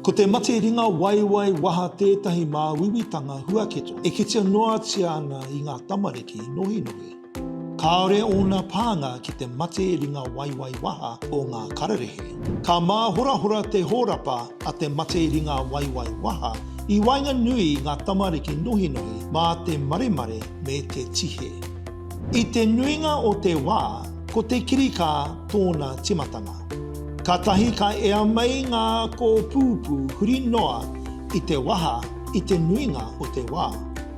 Ko te mate ringa waiwai waha tētahi māuiuitanga huaketo e kitea noatia ana i ngā tamariki nohinohi. Kāore ōna pānga ki te mate ringa waiwai waha o ngā kararehe. Ka māhorahora te hōrapa a te mate ringa waiwai waha i waenganui i ngā tamariki nohinohi mā te maremare me te tihe. I te nuinga o te wā, ko te kirikā tōna timatanga. Kātahi ka ea mai ngā kōpūpū huri noa i te waha i te nuinga o te wā.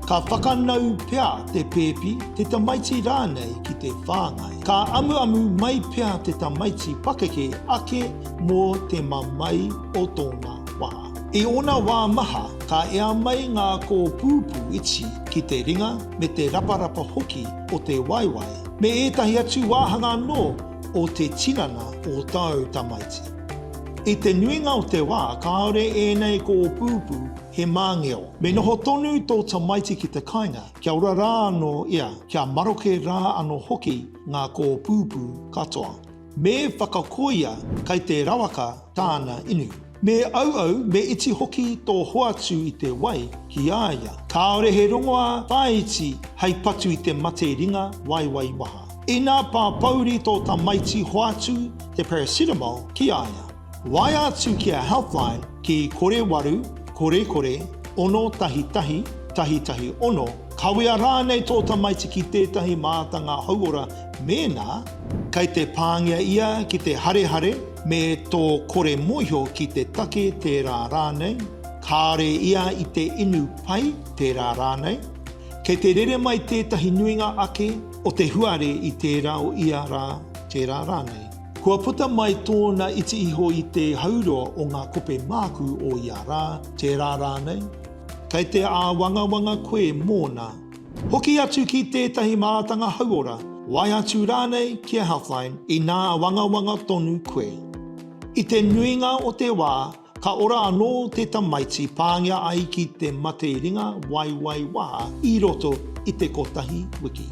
Ka whakanau pea te pēpi, te tamaiti rānei ki te whāngai. Ka amuamu mai pea te tamaiti pakeke ake mō te mamae o tōna waha. I ōna wā maha, ka ea mai ngā kōpūpū iti ki te ringa me te raparapa hoki o te waewae, me ētahi atu wāhanga anō o te tinana o tāu tamaiti. I te nuinga o te wā kāore ēnei kōpūpū he māngeo. Me noho tonu tō tamaiti ki te kāinga kia ora rā anō ia, kia maroke rā anō hoki ngā kōpūpū katoa. Me whakakoia kei te rawaka tāna inu. Me auau, me iti hoki tō hoatu i te wai ki a ia. Kāore he rongoā whāiti hei patu i te mate ringa waiwai waha. Ina pāpouri tō tamaiti hoatu te paracetamol ki a ia. Waea atu ki a Healthline ki kore waru, kore kore, ono tahi tahi, tahi tahi ono, kawea rānei tō tamaiti ki tētahi mātanga hauora Mēnā, kei te pāngia ia ki te harehare me tō kore mōhio ki te take tērā rānei, kāore ia i te inu pai tērā rānei, kei te rere mai tētahi nuinga ake o te huare i tērā o ia rā, tērā rānei. Kua puta mai tōna iti iho i te hauroa o ngā kope mākū o ia rā, tērā rānei, kei te āwangawanga koe mōna, Hoki atu ki tētahi mātanga hauora, waea atu rānei ki a Healthline inā wangawanga tonu koe. I te nuinga o te wā, ka ora anō te tamaiti pāngia ai ki te mate ringa waiwai waha i roto i te kotahi wiki.